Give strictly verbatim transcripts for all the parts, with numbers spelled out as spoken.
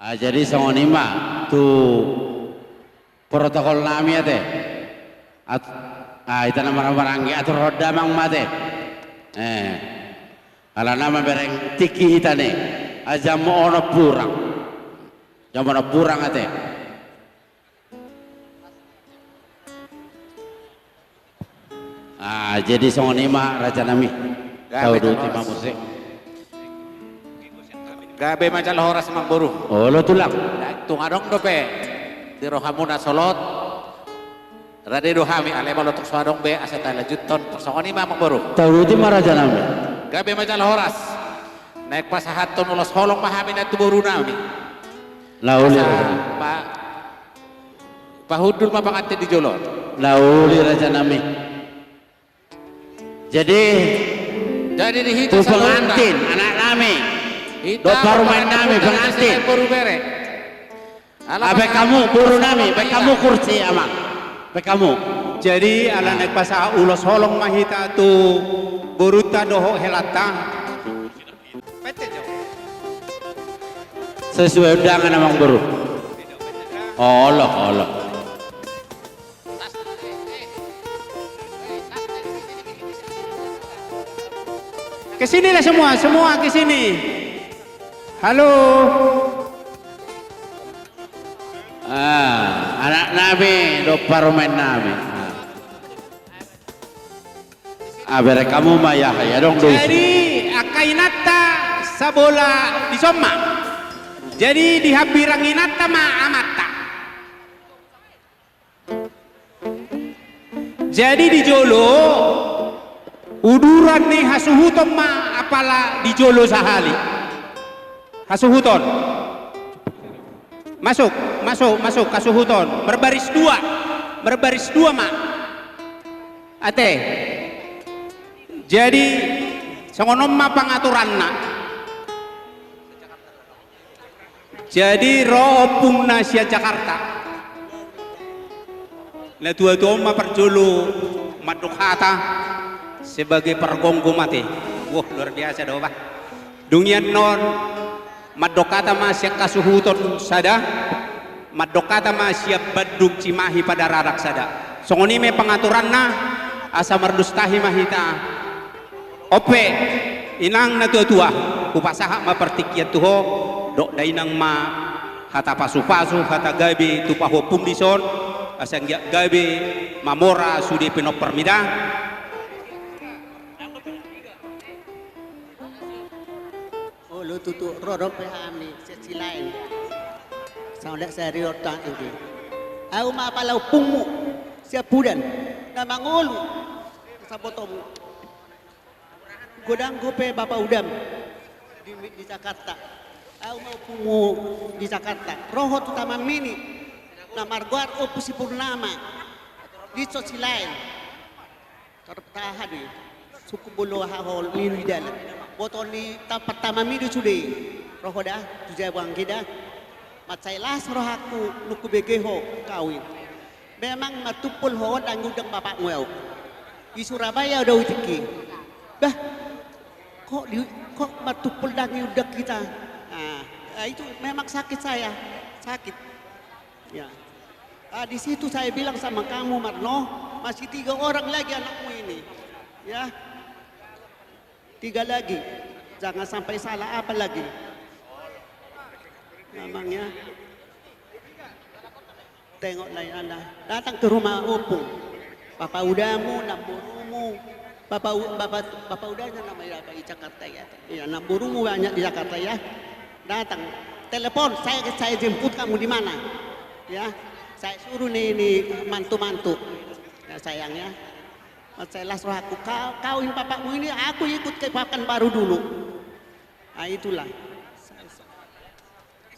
Ah, jadi songon i ma tu protokol nami ate. At-, ah, hita na marhahamaranggi, atur ro damang ma ate. Eh. Alana mamereng tingki hita ni. Ah, jam onom hurang. Jam onom hurang ate. Ah, jadi songon i ma raja nami. Gabe. Tau do jala horas. Ima muse. Gabe ma jala horas, amang boru. Olo tulang. Tung adong dope di rohamuna solot, rade do hami, alai molo tung so adong be asa talanjuthon, tung songon i ma, amang boru. Tau do ima raja nami. Gabe ma jala horas. Naeng pasahathon ulos holong ma hami na tu boru nami. Na uli. Asa raja nami. Pa-, pahundul ma pangantin di jolo. Na uli raja nami. Jadi, jadi di hita tu saluhutna, pangantin, anak nami, hita dohot parumaen nami, pangantin, boru bere. Ala, ah, baen hamu boru nami, baen hamu kursi, amang. Baen hamu. Jadi ala naeng pasahat ulos holong ma hita tu borunta dohot helanta. Sesuai undangan, amang boru. Olo, olo. Ke sinilah semua, semua ke sini. Halo. Ah, anak nami, dohot parumaen nami. Ah. Ah, bere hamu ma, ya, ya, adong do. Jadi angka inanta sabola dison ma. Jadi di hambirang inanta ma amanta. Jadi di jolo, uduran ni hasuhuton ma apala di jolo sahali. Hasuhuton. Masuk, masuk, masuk, hasuhuton. Marbaris dua. Marbaris dua ma. Ate. Jadi, songon on ma pangaturanna. Jadi ro ompungna sian Jakarta. Natua-tua on ma parjolo mandok hata sebagai pargomgom ate. Wah, luar biasa do, bah. Dung i annon mandok hata ma sian hasuhuton sada, mandok hata ma sian Bandung Cimahi Padararak sada. Songon i ma pangaturanna, asa mardustahi ma hita. On pe, inang natua-tua, hupasahat ma partingkian tu ho, dok dainang ma hata pasu-pasu, hata gabe tu pahompum dison, asa anggiat gabe mamora sude pinomparmida. Olo tutu, ro dope hami sian Silaen. Saolat sariorta ide. Au ma apala ompungmu sian Pudan, na mangolu sabotomu. Godang dope bapa udam di, di Jakarta. Au ma ompungmu di Jakarta. Ro ho tu tamanmini na margoar Ompu si Purnama. Dison Silaen. Tar taha do i. Sungkun molo aha ho lilu di dalan. Boto ni ta-, partamami do sude. Ro ho da tu jabu anggi da. Mansai las rohangku nunga hubege ho kawin. Memang martumpol ho on dang undang bapakmu au. Di Surabaya do au tingki. Bah, kok di, kok martumpol dang diundang hita? Ah, ah, itu memang sakit saya. Sakit. Ya. Ah, di situ saya bilang sama kamu, Marno, masih tiga orang lagi anakmu ini. Ya. Tiga lagi. Jangan sampai salah apa lagi. Memang ya. Tengoklah ya, Anda. Datang ke rumah Opung. Bapa udamu, namborumu. Bapa u-, bapa, bapa udanya namanya apa di Jakarta ya? Iya, namborumu banyak di Jakarta ya. Datang, telepon, saya, saya jemput kamu di mana? Ya, saya suruh nih, nih mantu-mantu. Ya, sayang ya. Mas, saya las rohangku. Kau, kau ini bapakmu ini, aku ikut ke Pekanbaru dulu. Ah, itulah.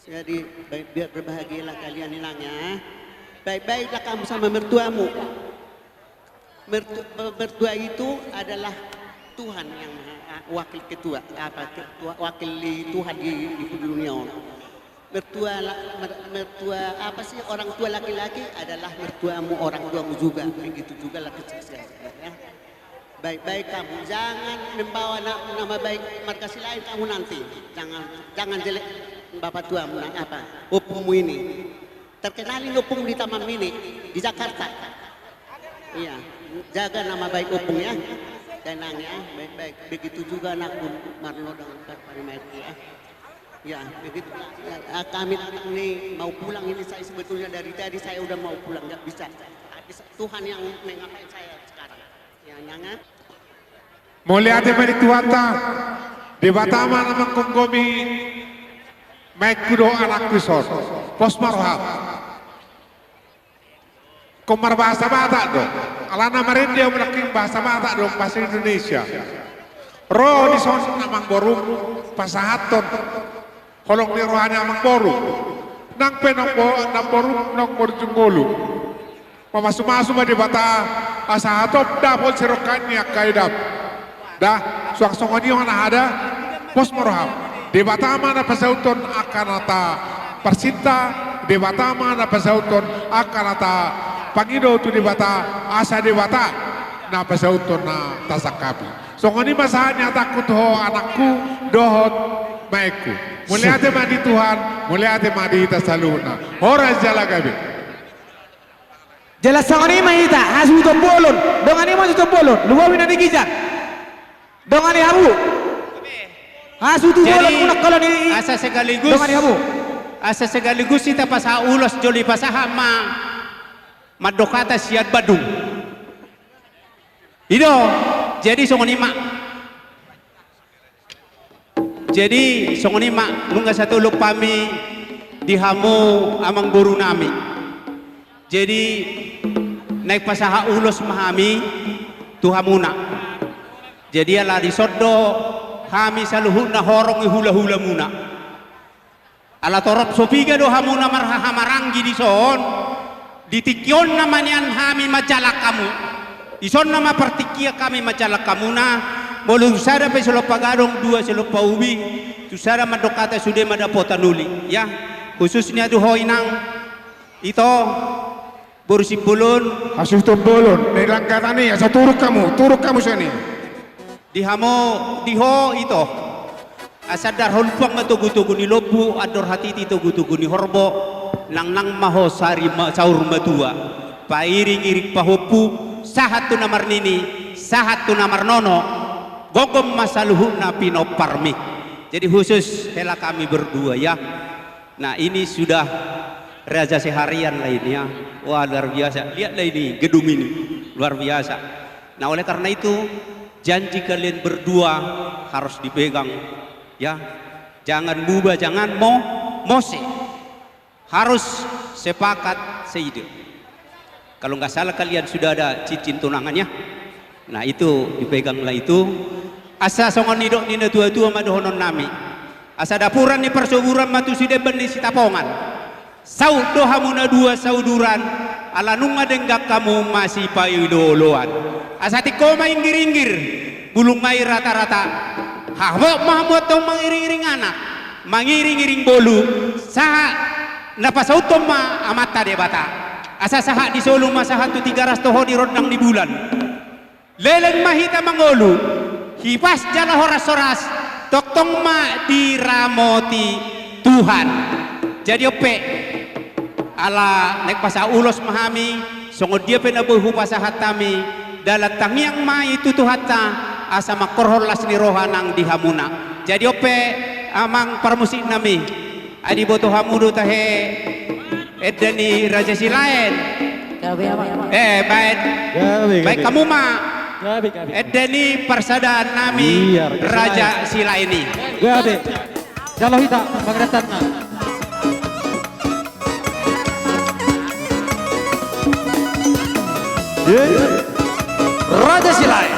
Jadi, baik, biar berbahagialah kalian, Inang, ya. Baik-baiklah kamu sama mertuamu. Mertu-, mertua itu adalah Tuhan yang maha, wakil ketua, apa, ketua, wakil di Tuhan di, di dunia on. Mertua la-, mer-, mertua, apa sih, orang tua laki-laki adalah mertuamu, orang tuamu juga. Begitu juga laki-laki, ya. Baik-baik kamu, jangan membawa na-, nama baik marga Silaen kamu nanti. Jangan, jangan jelek bapa tuamu, na-, apa, Ompungmu ini. Terkenal ini ompung di Taman Mini, di Jakarta. Iya, jaga nama baik ompung ya. Tenang ya, baik-baik. Begitu juga anakku Marno dan Karpani Maiti ya. Ya, begitu. Ya, kami ini mau pulang ini, saya sebetulnya dari tadi saya udah mau pulang, nggak bisa. Tapi Tuhan yang mengapain saya sekarang. Ya, nanga. Mauliate ma di Tuhanta, Debata ma na manggomgomi maengku dohot anakku dison. Pos ma roham. Ingkon marbahasa Batak do. Alana marende au nangkin bahasa Batak do, bahasa Indonesia. Ro dison amangborum pasahathon holong ni roha ni amangboru. Nang pe namboru, namboru, namboru jumolo. Mamasumasu ma Debata asa hatop dapot sirongkap ni angka edam. Da, suang songon i ma na hada, pos ma roham. Debata ma na pasauthon angka na taparsinta, Debata ma na pasauthon angka na tapangido tu Debata, asa Debata na pasauthon na tasangkapi. Songon i ma sahat ni hatangku tu ho anakku dohot maengku. Mauliate ma di Tuhan, mauliate ma di hita saluhutna. Horas jala gabe. Jala songon i ma hita, hasuhuton bolon. Dongani ma hasuhuton bolon. Luawi na di ginjang. Dongani hamu. Hasuhuton bolon. Jadi, unang koloni. Asa sekaligus, dongani hamu. Asa sekaligus hita pasahat ulos jolo dipasahat ma mandok hata sian Bandung. I do, jadi songon i ma. Jadi songon i ma, nunga satolop hami di hamu amangboru nami. Jadi naeng pasahat ulos ma hami tu hamuna. Jadi ala dison do hami saluhutna horong ni hulahulamuna. Ala torop so piga do hamu na marhahamaranggi dison, di tingki on nama nian hami manjalang hamu. Dison nama partingkian hami manjalang hamuna, molo tu sada pe silompa gadong, dua silompa ubi, tu sada mandok hata sude ma dapotan uli, ya. Khususnya tu ho inang, ito, boru Simbolon. Hasuhuton bolon, na di langgatan i, asa turun hamu, turun hamu sian i. Di hamu, di ho ito. Asa andor holupang ma togutogu ni lombu, andor hatiti togutogu ni horbo, nangnang ma ho sari ma-, saur matua. Pairingiring pahompu, sahat tu na marnini, sahat tu na marnono, gomgom ma saluhutna pinomparmi. Jadi khusus hela kami berdua, ya. Nah, ini sudah raja seharian lah ini, ya. Wah, luar biasa. Lihatlah ini, gedung ini. Luar biasa. Nah, oleh karena itu, janji kalian berdua harus dipegang, ya. Jangan mubah, jangan mo-, mose. Harus sepakat seide. Kalau nggak salah kalian sudah ada cincin tunangannya. Nah, itu dipeganglah itu. Asa songon nidok ni natuatua ma dohonon nami. Asa dapuran ni Parsoburan ma tu sidemban ni Sitapongan. Saut do hamu na dua sauduran, ala nunga denggan hamu masipaolooloan. Asa tingko ma inggiringgir, bulung ma i ratarata. Habot ma hamu antong mangiringiring anak, mangiringiring boru, sahat na pasauthon ma Amanta Debata. Asa sahat di solu ma sahat tu Tigaras, toho di rondang ni bulan. Leleng ma hita mangolu, hipas jala horas-horas, tongtong ma diramoti Tuhan. Jadi on pe, ala naeng pasahat ulos ma hami, songon dia pe na boi hupasahat hami, dalan tangiang ma i tu Tuhanta, asa mangkorhon las ni roha nang di hamuna. Jadi on pe, amang parmusik nami, ai diboto hamu do tahe enda ni Raja Silaen. Gabe, amang. Eh, baen. Gabe, gabe. Baen hamu ma. Gabe, gabe. Enda ni parsadaan nami, iya, Raja Silaen. Raja Silaen i. Gabe. Jalo hita pangadatanna. Ye. Raja Silaen.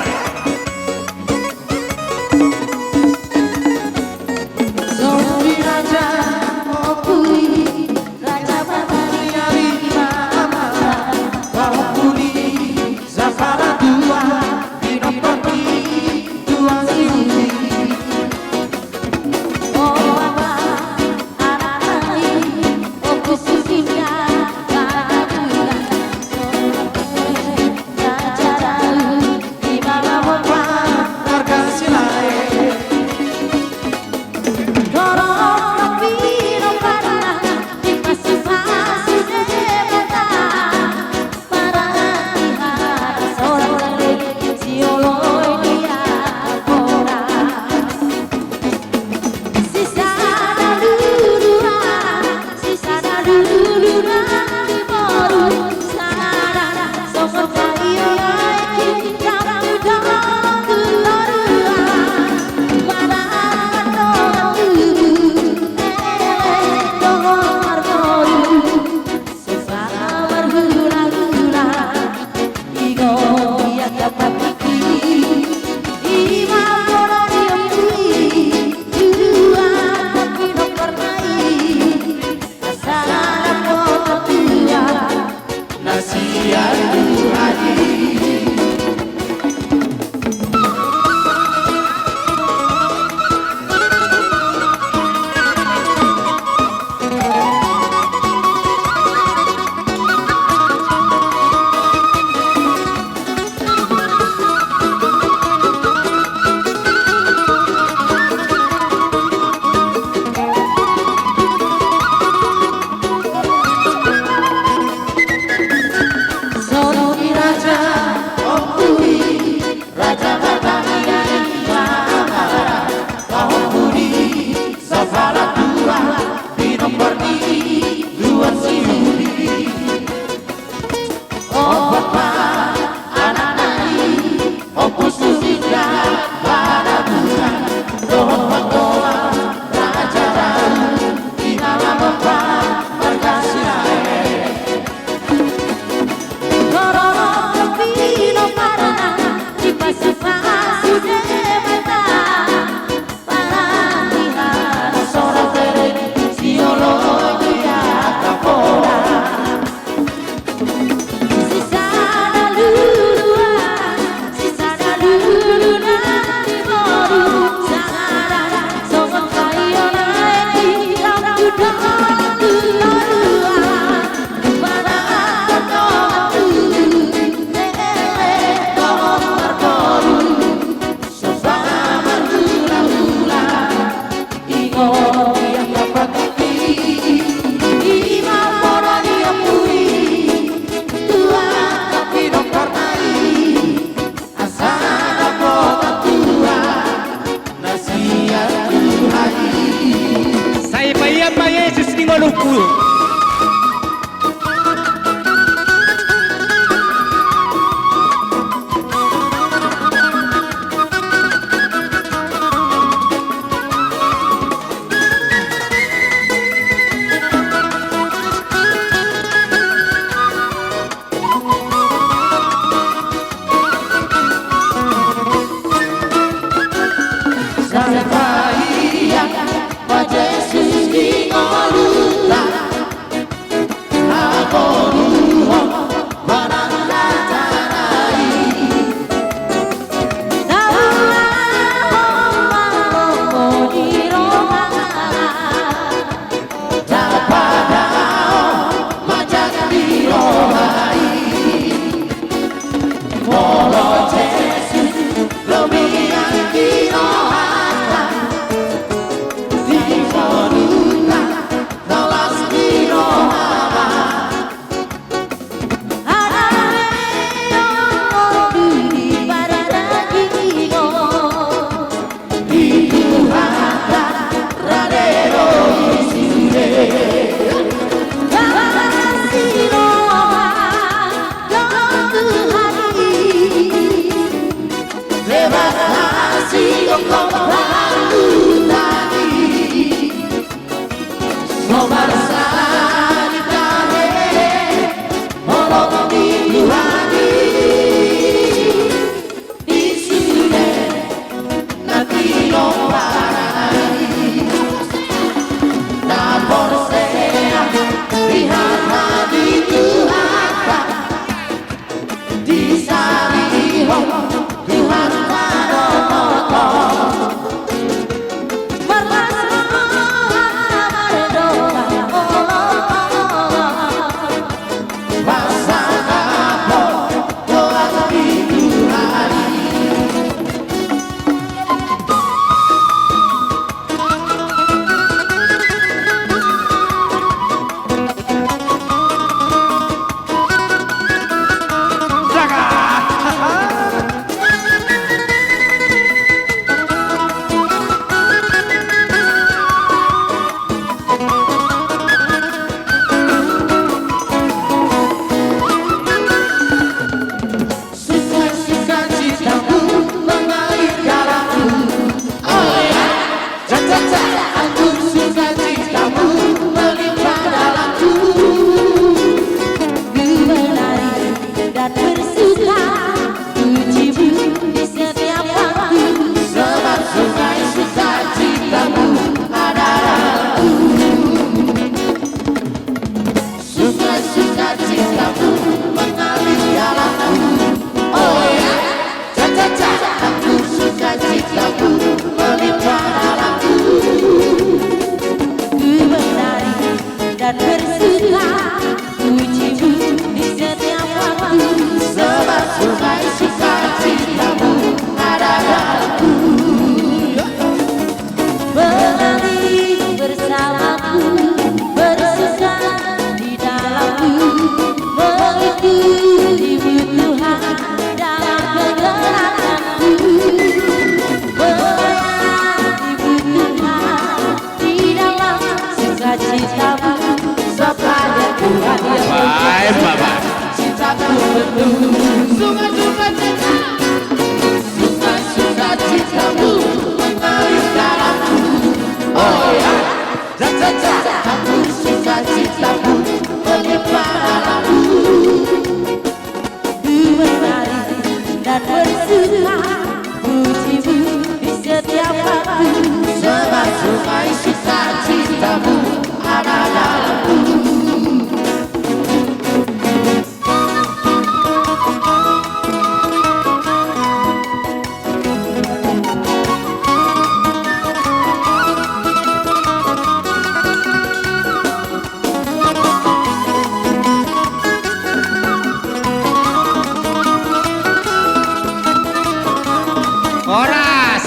Horas!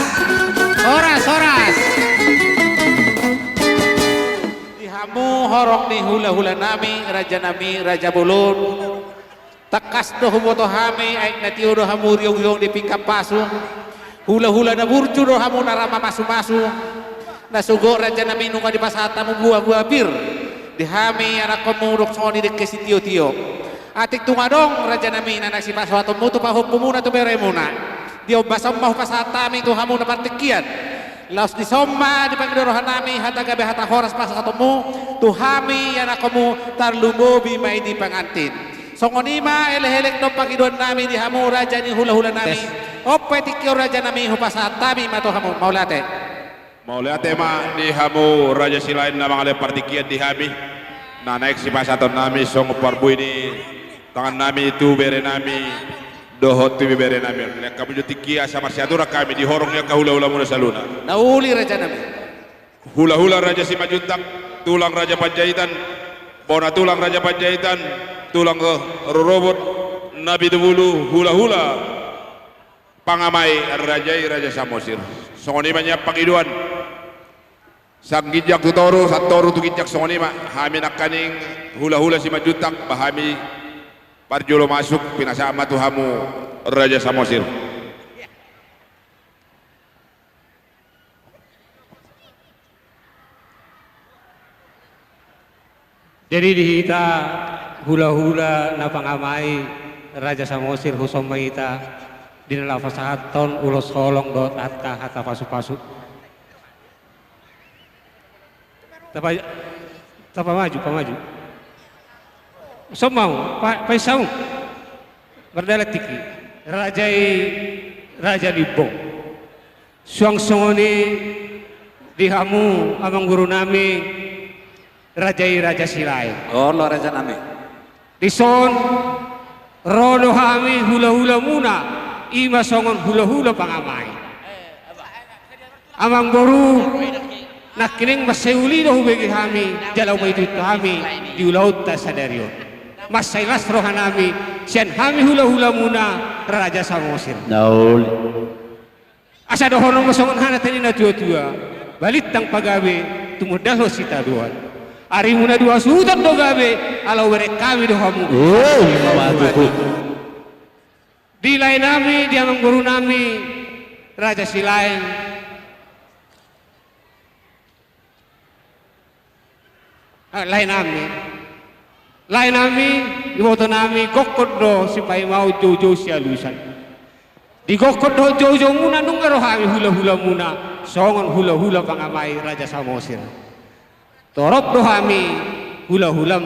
Horas, horas! Di hamu horong ni hula-hula nami, raja nami, raja bolon. Tangkas do huboto hami, aek na tio do hamu riong-riong di pingkan pasu. Hula-hula na burju do hamu na ra mamasu-masu. Na sogot raja nami nunga dipasahat hamu buah-buah pir. Di hami anakkonmu, dok songon i dengke sitiotio. Atik tung adong rajanami na naeng sipasahatonmu tu pahompumuna, tu beremuna, di ombas on ma hupasahat hami tu hamu na partingkian. Laos dison ma dipangido rohanami hata gabe hata horas pasahatonmu tu hami anakkonmu, tarlumobi ma i di pangantin. Songon i ma elek-elek dohot pangidoannami di hamu raja ni hula-hulanami. Tes. On pe tingki on rajanami, hupasahat hami ma tu hamu. Mauliate. Mauliate ma di hamu Raja Silaen na mangalean partingkian di hami, na naeng sipasahatonnami songon parbue ni tangannami tu berenami dohot tu ibeberenami. Lean hamu jo tingki asa marsiaturan hami di horong ni angka hula-hulamuna saluhutna. Na uli rajanami. Hula-hula Raja Simanjuntak, tulang Raja Panjaitan, bona tulang Raja Panjaitan, tulang rorobot Napitupulu, hula-hula pangamai raja i Raja Samosir. Songon i ma nian pangidoan. Sian ginjang tu toru, sian toru tu ginjang, songon i ma. Hami nangkaning hula-hula Simanjuntak, ba hami parjolo masuk, pinasahat ma tu hamu Raja Samosir. Jadi di hita hula-hula na pangamai Raja Samosir, huson ma hita di na laho pasahathon ulos holong dohot hata, hata pasu-pasu. Tapa-, tapamaju, pamaju. Son ma hamu, pa-, paisa hamu. Mardalan tingki. Raja i, Raja Limbong. Suang songon i di hamu amangborunami, raja i Raja Silaen. Olo rajanami. Dison ro do hami hula-hulamuna, i ma songon hula-hula pangamai. Amangboru, nangkining mansai uli do hubege hami, jala hupaihutihut hami di ulaonta sadari on. Mansai las rohanami sian hami hula-hulamuna Raja Samosir. Na uli. Asa dohonon ma songon hata ni na tua-tua: Balintang pagabe, tumundalhon sitadoan. Arimu na dua suhuton do gabe, ala hubereng hami do hamu. Oh, ima tutu. Di laenami, di amangborunami Raja Silaen. Ah, laenami. Laenami, ibotonami, gokhon do sipaimaon, joujou sialusan. Di gokhon dohot joujoumuna nunga ro hami hula-hulamuna, songon hula-hula pangamai Raja Samosir. Torop do hami hula-hulam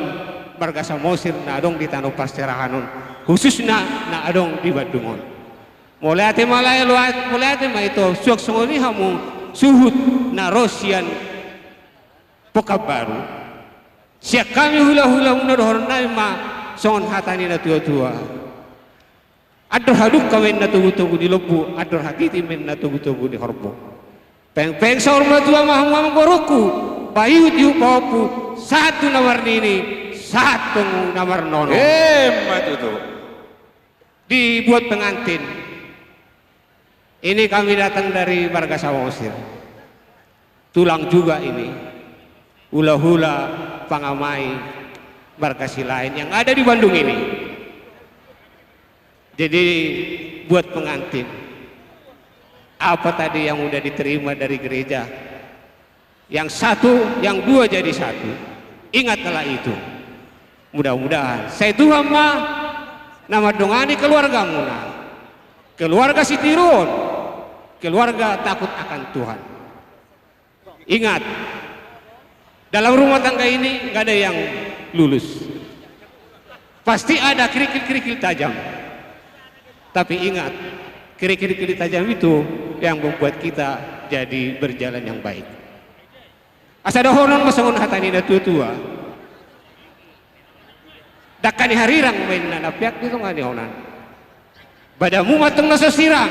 marga Samosir na adong di tano parserahan on, khususna na adong di Bandung on. Mauliate ma lae, loat-, mauliate ma ito, suang songon i hamu suhut na ro sian Pekanbaru. Sian hami hula-hulamuna dohononnami ma songon hata ni na tua-tua: Andor hadungka ma inna togu-togu ni lombu, andor hatiti ma inna togu-togu ni horbo. Pengpeng saur matua ma hamu amangborungku, paihut-ihut pahompu, sahat tu na marnini, sahat tu na marnono. Ima tutu. Dibuat pengantin. Ini kami datang dari marga Samosir. Tulang juga ini, hula-hula pangamai marga Silaen yang ada di Bandung ini. Jadi, buat pengantin, apa tadi yang udah diterima dari gereja? Yang satu, yang dua jadi satu. Ingatlah itu. Mudah-mudahan sai Tuhan ma na mandongani keluargamuna. Keluarga sitiruon, keluarga takut akan Tuhan. Ingat, dalam rumah tangga ini nggak ada yang lulus. Pasti ada kerikil-kerikil tajam. Tapi ingat, kerikil-kerikil tajam itu yang membuat kita jadi berjalan yang baik. Asa dohonon ma songon hata ni na tua-tua: Dangka ni harirang ma inna na peak di tonga ni onan. Badanmu ma antong na so sirang,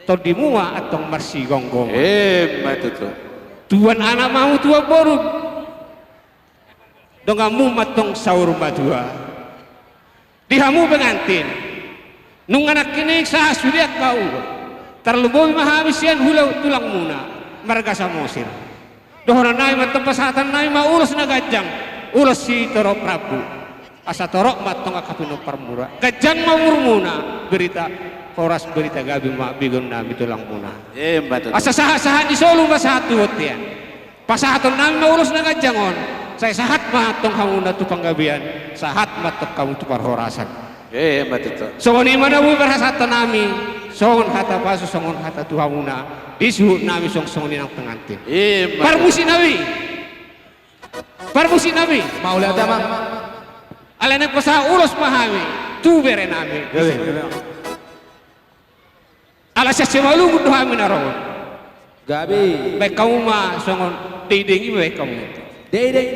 tondimu ma antong marsigomgoman. Ima tutu. Tubuan anak ma hamu, tubuan boru. Donganmu ma antong saur matua. Di hamu pengantin, nunga nangkining sahat sude angka ulos. Tarlumobi ma hami sian hula tulangmuna marga Samosir. Dohononnami ma antong, pasahatonnami ma ulos na ganjang, ulos sitorop rambu. Asa torop ma antong angka pinomparmuna. Ganjang ma umurmuna, berita horas berita gabe ma begeonnami tulangmuna. Ima tutu. Asa sahat-sahat ni solu ma sahat tu bontean. Pasahatonnami ma ulos na ganjang on Sai sahat ma antong hamuna tu panggabean, sahat ma antong hamu tu parhorasan. Emma tutu. Songon i ma na boi parhasahaton nami, songon hata pasu, songon hata tu hamuna, di suhut nami songon, songon i nang pengantin. Emma tutu. Parmusik nami. Parmusik nami. Mauliate, Amang. Alai naeng pasahat ulos ma hami tu bere nami. Gabe. Ala sian simalungun do hami na ro on. Gabe. Baen hamu ma songon dengdeng i, baen hamu. Dengdeng.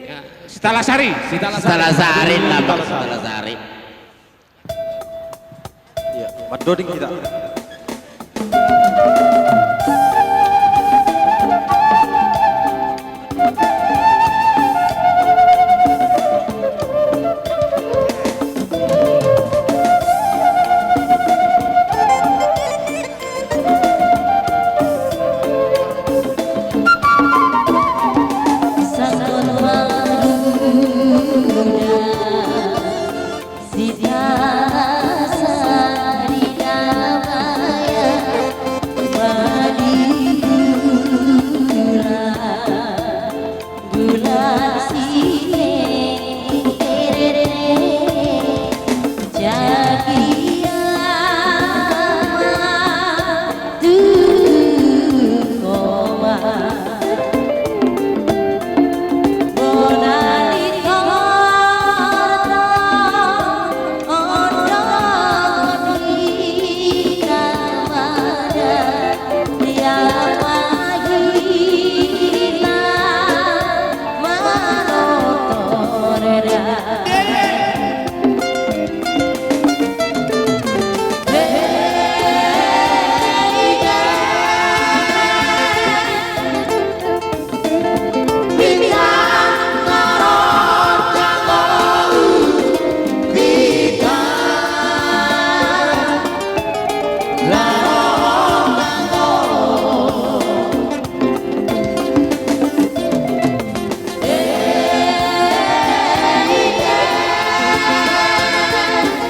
Ya, Sitalasari. Sitalasari. Sitalasari, Sitalasari. Iya, mandoding hita.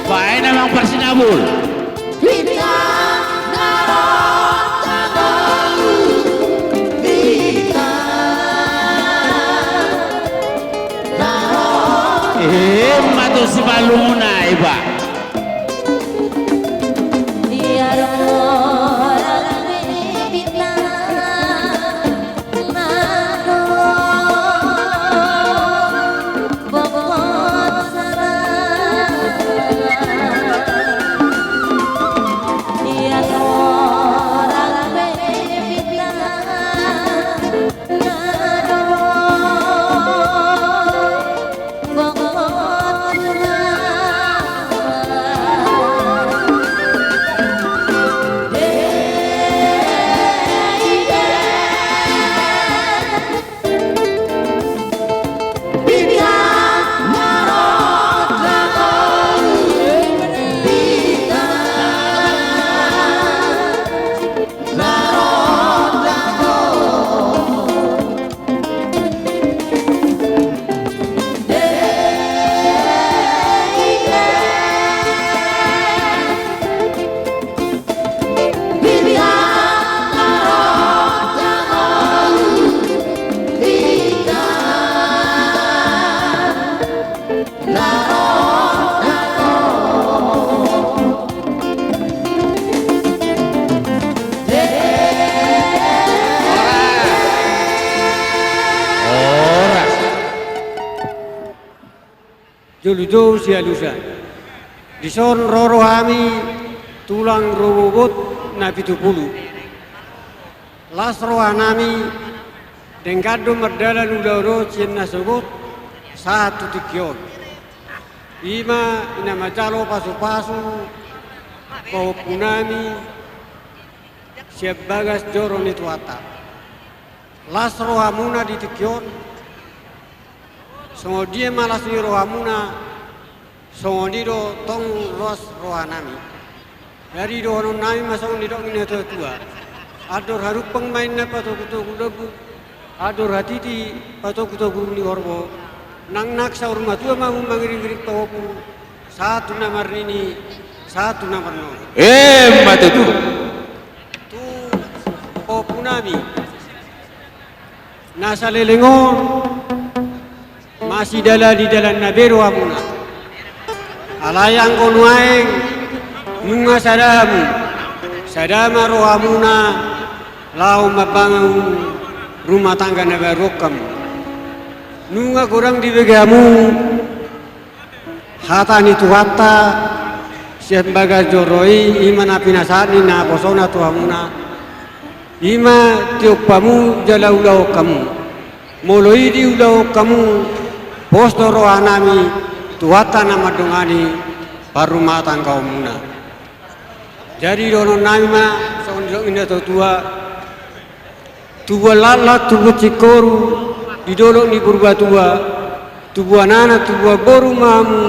Baen, Amang Parsinabul. Emma tutu, simalungun, Amang. Jolo jo sialusan. Dison ro do hami tulang rorobot na pitu pulu. Las rohanami, denggan do mardalan ulaon on sian nasogot sahat tu tingki on. I ma i na manjalo pasupasu pahompunami sian bagas joro ni Tuhanta. Las rohamuna di tingki on. Songon dia ma las ni rohamuna, songon i do tong las rohanami. Jadi dohononnami ma songon nidok ni natuatua: Andor hadumpang ma inna patogutogu lombu, andor hatiti patogutogu ni horbo. Nang nang saur matua ma hamu mangiringiring pahompu, sahat tu na marnini, sahat tu na marnono. Emma tutu. Tu pahompunami na saleleng on, Sidalani dalan na be rohamuna. Alai anggo nuaeng nunga sada hamu, sada ma rohamuna laho mambangun rumah tangga na baru on hamu. Nunga godang dibege hamu hata ni Tuhanta sian bagas joro i, i ma na pinasahat ni naposona tu hamuna. I ma tiop hamu jala ulahon hamu. Molo i diulahon hamu, pos do rohanami Tuhanta na mandongani parrumahtanggaonmuna. Jadi dohononnami ma songon didok ni natuatua: Tubuan laklak, tubuan singkoru di dolok ni Purbatua, tubuan anak, tubuan boru ma hamu,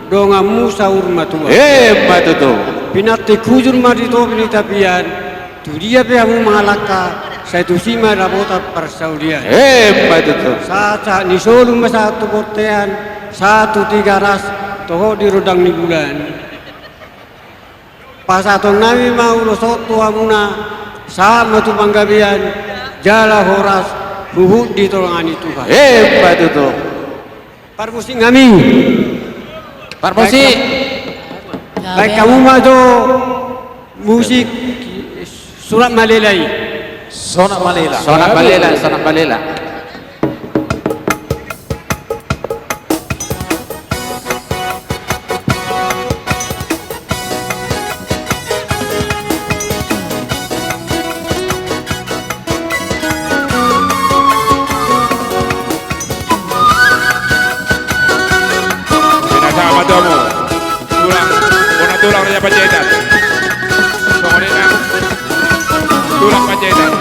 donganmu saur matua. Emma tutu. Pinantik hujur ma di topi ni tapian, tu dia pe hamu mangalangka, sai tusi ma dapotan parsaulian. Emma tutu. Sahat-sahat ni solu ma sahat tu bontean, sahat tu Tigaras, toho di rondang ni bulan. Pasahatonnami ma ulos on tu hamuna, sahat ma tu panggabean, jala horas huhut di tonga ni Tuhan. Emma tutu. Parmusik nami. Parmusik. Baen hamu ma jo musik Sonak Malela i. Sonak Malela. Sonak Malela, Sonak Malela. Binasaha ma tu hamu. Tulang, bona tulang Raja Panjaitan. Songon i nang tulang Panjaitan.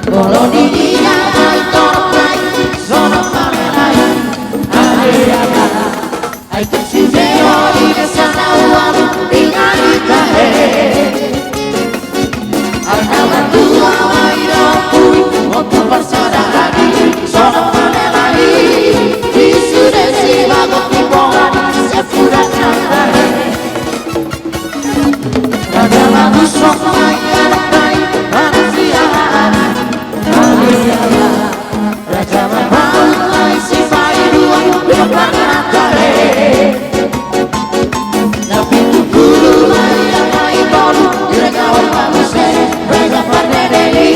Molo di dia ai torop nai, Sonak Malela i. Ale ala, ai tung sude ro di desa na ualu di nari tahe. Ai na martua ma i dohononku, on tu parsada adi, Sonak Malela i. Di sude sibagot ni bongan, sian pudak na tahe. Raja Mamuson ma i anak nai, anak siahaan. Ale ala, Raja Mampaun ma i Sipaiduan, pinompar na tahe. Na pitu pulu ma i angka i tolu, dirajahon ma muse Raja Pardede i.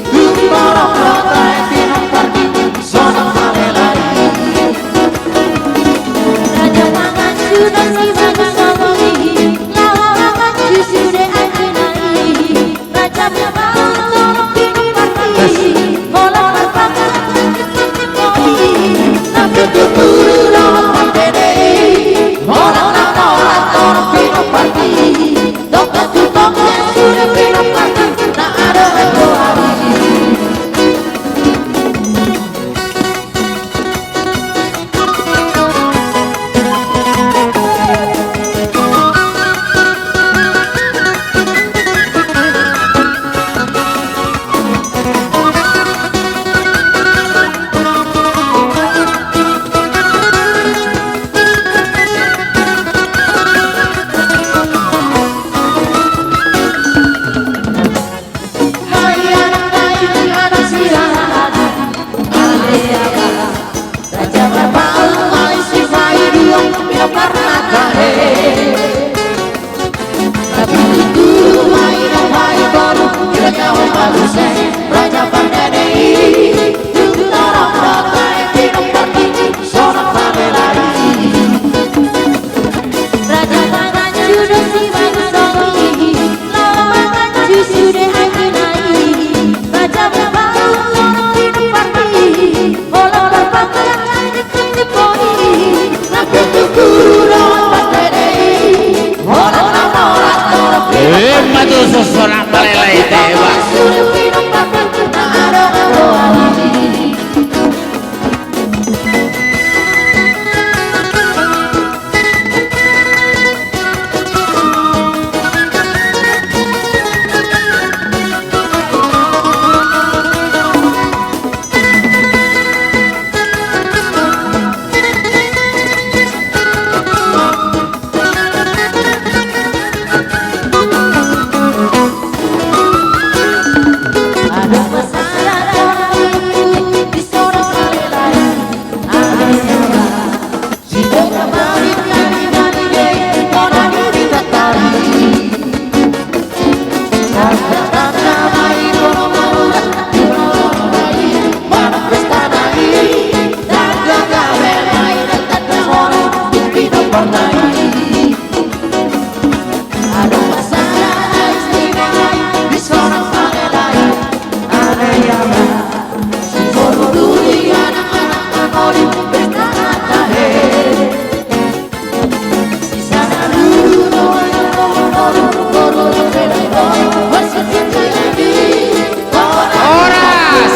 Tung torop do tahe pinomparni, Sonak Malela i. Raja Panganju do sibagus songon i, laho manganju sude anggi nai. Raja Mampaun torop pinomparni, holan marpangkat anggi pinomparni. Na pitu pulu do Pardede i, holan na mora torop pinomparni. Dongkon tu topi sude pinomparni, na adong roha i. Raja Panganju do sibagus songon i, laho manganju sude anggi nai. Raja Mampaun torop pinomparni, holan marpangkat anggi pinomparni. Na pitu pulu do Pardede i, holan na mora torop pinomparni. Emma tutu, Sonak Malela i, teba. Sude pinomparni, na adong roha i. Horas!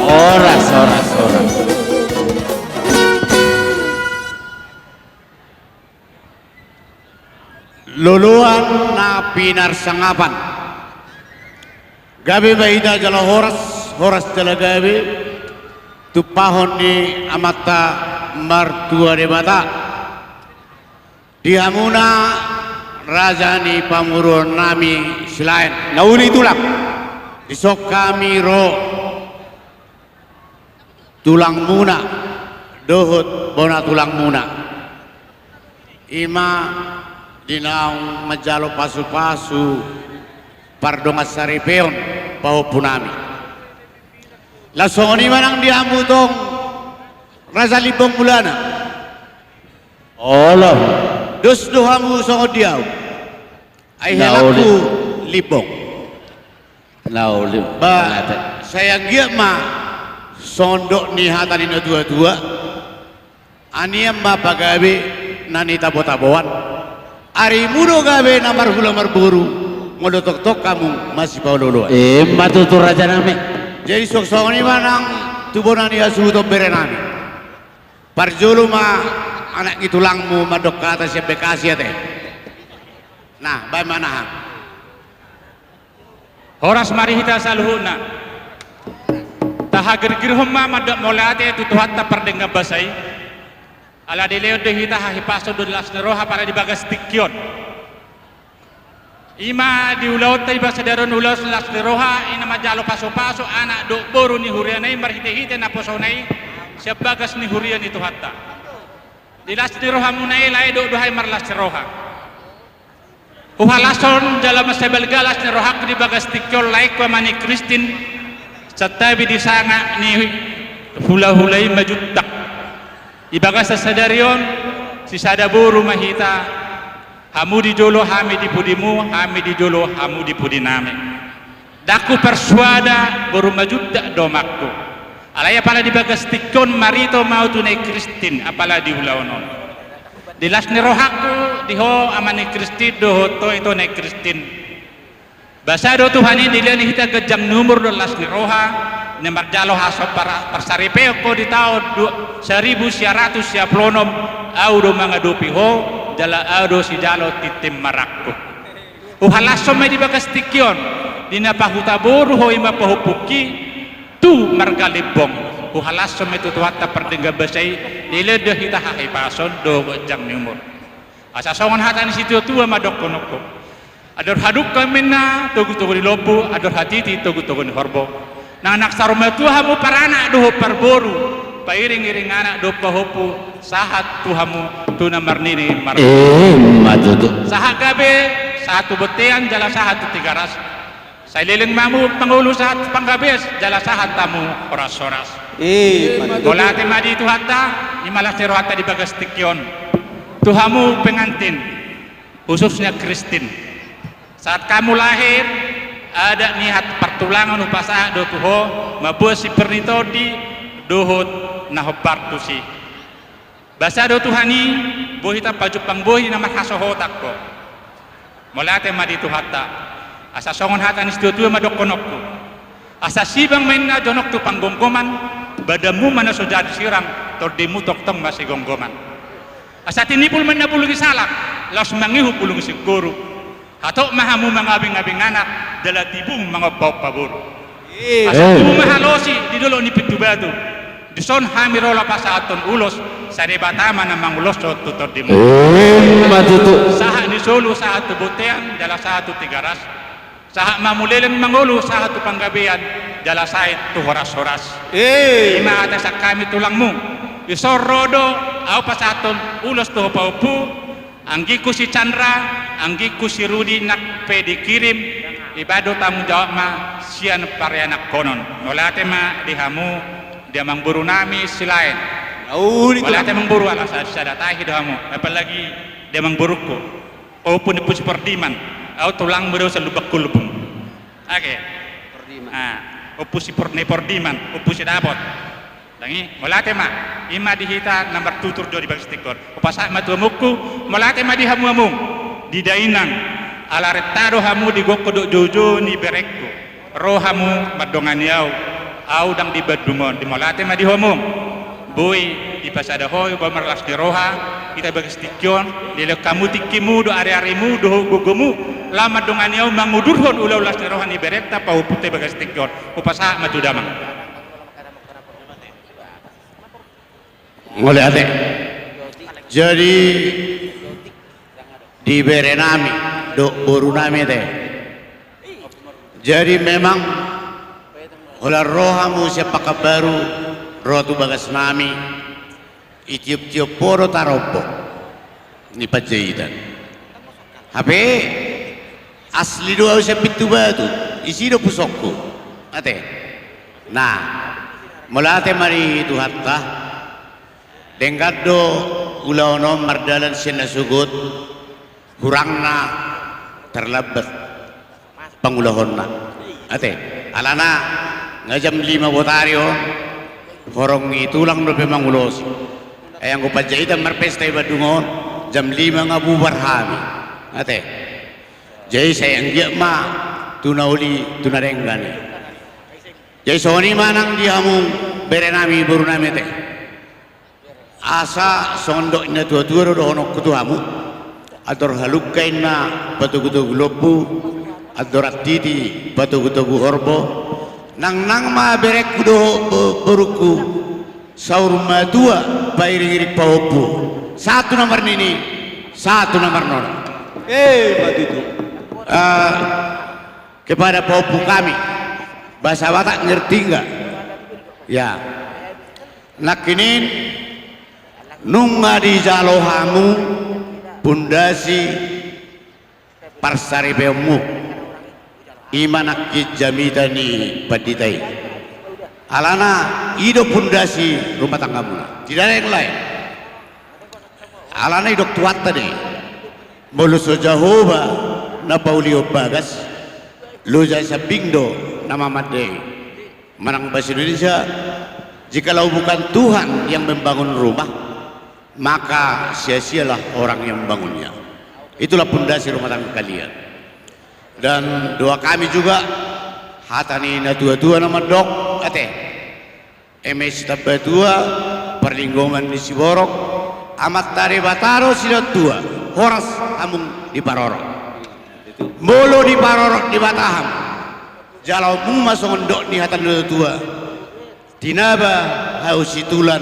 Horas, horas, horas. Loloan na pinarsangapan. Gabe ma hita jala horas, horas jala gabe, tumpahon ni Amanta Martua Debata. Di hamuna raja ni pamoruonnami Silaen. Na uli tulang. Dison hami ro tulangmuna, dohot bona tulangmuna. I ma di naung manjalo pasupasu pardongan saripeon pahompunami. Laos songon i ma nang di hamu tong Raja Limbong Mulana. Olo. Dos do hamu songon di au. Ai helangku Limbong. Ba, sai anggiat ma songon dok ni hata ni natuatua. Anian ma pagabe na nitabotaboan. Arimu do gabe na marhula marboru. Molo tongtong hamu masipaolooloan. Ima tutu rajanami. Jadi songon i ma nang tu bona ni hasuhuton berenami. Parjolo ma anak ni tulangmu mandok hata sian Bekasi ate. Nah, baen ma naham. Horas ma di hita saluhutna. Tahagirgirhon ma mandok mauliate tu Tuhanta pardenggan basa i. Ala dilehon do hita hahipason dohot las ni roha apala di bagas tingki on. I ma di ulaonta di bagas sadari on ulaon las ni roha, i na manjalo pasupasu anak dohot boru ni huriana i marhitehite naposona i sian bagas ni huria ni Tuhanta. Di las ni rohamuna i lae dohot do hami marlas ni roha. Huhalashon jala mansai balga las ni rohangku di bagas tingki on laengku Ama ni Kristin, santabi di sanga ni hulahula i ma Juntak. Di bagas sadari on, sisada boru ma hita, hamu di jolo hami di pudimu, hami di jolo hamu di pudinami. Ndang huparsuada boru ma Juntak do amangku. Alai apala di bagas tingki on marito ma au tu na i Kristin apala di ulaon on. Di las ni rohangku di ho Ama ni Kristin dohot ho ito na i Kristin. Basa do Tuhan i dilehon hita ganjang ni umur dohot las ni roha, na marjalo haso par-, parsaripeon ho di taon du-, saribu sia ratus sia pulu onom, au do mangadopi ho, jala au do sijalo tintin marangkup. Huhalashon ma i di bagas tingki on, di na pahuta boru ho i ma pahompungki, tu marga Limbong. Huhalashon ma i tu Tuhanta pardenggan basa i, dilehon do hita hahipason dohot ganjang ni umur. Asa songon hata ni situatua ma dohononku. Andor hadungka ma inna togutogu ni lombu, andor hatiti togutogu ni horbo. Nang, nang saur matua hamu paranak dohot parboru, pairingiring anak dohot pahompu, sahat tu hamu tu na marnini mar-. Ima tutu. Sahat gabe, sahat tu bontean, jala sahat tu Tigaras. Sai leleng ma hamu mangolu sahat tu Panggabean, jala sahat hamu horashoras. Ima tutu. Mauliate ma di Tuhanta, i ma las ni rohanta di bagas tingki on. Tu hamu pengantin, khususnya Kristin. Sahat hamu lahir, adat ni hapartulangan hupasahat do tu ho, mamboan sipir ni tondi, dohot na hombar tusi. Basa do Tuhan i, boi hita pajumpang bohi na marhasohotan ho. Mauliate ma di Tuhanta. Asa songon hata ni situatua ma dohononku. Asa sibang ma inna jonok tu panggomgoman, badanmu ma na so jadi sirang, tondimu tongtong masigomgoman. Asa tinipul ma inna bulung ni salak, laos mangihut bulung ni singkoru. Hatop ma hamu mangabingabing anak, jala tibu mangompaompa boru. Asa tubu ma halosi di dolok ni pintu batu. Dison hami ro laho pasahathon ulos, sai Debata ma na manguloshon tu tondimu. Ima tutu. Sahat ni solu, sahat tu bontean, jala sahat tu Tigaras. Sahat ma hamu leleng mangolu, sahat tu Panggabean, jala sahat tu horashoras. Ima atasan hami tulangmu. Dison ro do au pasahathon ulos tu ho pahompu. Anggingku si Chandra, anggingku si Rudi, nang pe dikirim, ibaen do tanggung jawab ma sian parianakhonon. Mauliate ma di hamu, di amangborunami Silaen, Mauliate amangboru, ala sa-, sada tahi do hamu, apalagi di amangborungku. Ompu ni Ompu si Pordiman, au tulangmu do sian Lumban Kulbung. Age. Pordiman. Ah, Ompu si Por-, ni Pordiman, Ompu si Dapot. Dang i, mauliate ma. I ma di hita na martutur jo di bagas tingki on. Hupasahat ma tu hamungku, mauliate ma di hamu amung. Di dainang, ala renta do hamu di gokhon dohot joujou ni berengku. Ro hamu mandongani au, au dang di Bandung on, di mauliate ma di hamu. Boi dipasada ho i, ho marlas ni roha, hita bagas tingki on, dilehon hamu tingkimu dohot ariarimu dohot gogomu, laho mandongani au mangudurhon ulaon las ni roha ni berenta pahompunta i bagas tingki on. Hupasahat ma tu damang. Mauliate. Jadi di berenami dohot borunami ate. Jadi memang holan ro hamu sian Pakanbaru ro tu bagasnami, ditioptiop ho do tarombo ni Panjaitan. Hape asli do au sian Pintubatu, disi do pusokku. Ate. Nah, mauliate ma di Tuhanta. Denggan do ulaon on mardalan sian na sogot, hurangna tarlambat pangulahonna. Ate, alana nga jam lima botari on, horong ni tulang dope mangulosi. Ai anggo Panjaitan marpesta di Bandung on, jam lima nga bubar hami. Ate. Jadi sai anggiat ma tu na uli, tu na denggan i. Jadi songon i ma nang di hamu berenami borunami ate. Asa songon dok ni natuatua do dohononku tu hamu. Andor halumpang inna patogutogu lombu, andor antiti patogutogu horbo. Nangnang ma berengku dohot bo-, borungku, saur matua pairingiring pahompu. Sahat tu na marnini, sahat tu na marnono. Eh, ima tutu. Eh, kepada pahompu kami, bahasa Batak ngerti nggak? Ya. Nangkining nunga dijalo hamu pundasi parsaripeonmu, i ma nangkin jamita ni pandita i. Alana i do pundasi rumah tanggamuna. Tidak ada yang lain. Alana didok Tuhanta do i, molo so Jahowa na paulihon bagas, loja sambing do na mamandai. Manang bahasa Indonesia, jikalau bukan Tuhan yang membangun rumah, maka sia-sialah orang yang membangunnya. Itulah pundasi rumah tangga kalian. Dan doa kami juga, hata ni natuatua na mandok, ate. Eme Sitambatua, parlinggoman ni siborok, Amanta Debata do silehon tua, horas hamu diparorot. Molo diparorot Debata hamu, jaloonmu ma songon dok ni hata ni natuatua. Tinaba hau situlan,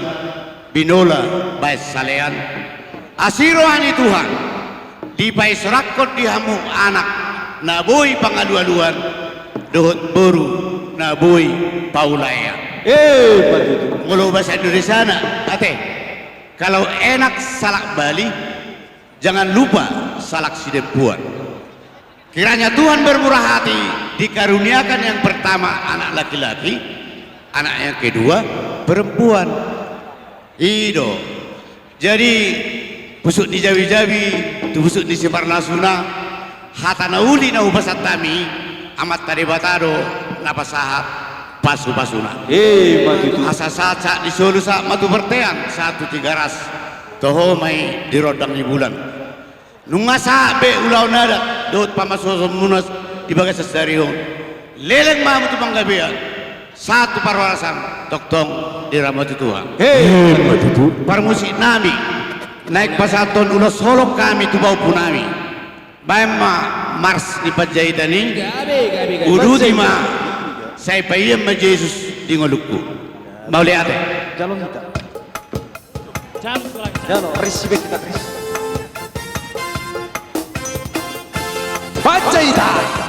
binola baen salean. Asi roha ni Tuhan, dipaisurakkon di hamu anak na boi pangalualuan, dohot boru na boi paulaean. Eh, ima tutu. Molo bahasa Indonesiana, ate, kalau enak salak bali, jangan lupa salak sidempuan. Kiranya Tuhan bermurah hati, dikaruniakan yang pertama anak laki-laki, anak yang kedua perempuan. I do. Jadi, pusuk ni jabijabi tu pusuk ni siparnasuna, hata na uli na hupasahat hami, Amanta Debata do na pasahat pasupasuna. Eh, ima tutu. Asa sahat sahat ni solu, sahat ma tu bontean, sahat tu Tigaras, toho ma i di rondang ni bulan. Nunga sahat be ulaon adat dohot pamasumuna di bagasan sadari on. Leleng ma hamu tu panggabean, sahat tu parhorasan, tongtong diramoti Tuhan. He, ima tutu. Parmusiknami, naeng pasahathon ulos holong hami tu pahompunami. Baen ma mars ni Panjaitan i. Gabe, gabe, gabe. Uduti ma, Panjaitan. Sai paian ma Jesus di ngolungku. Mauliate. Jalo hita. Jalo, ris be hita, ris. Panjaitan.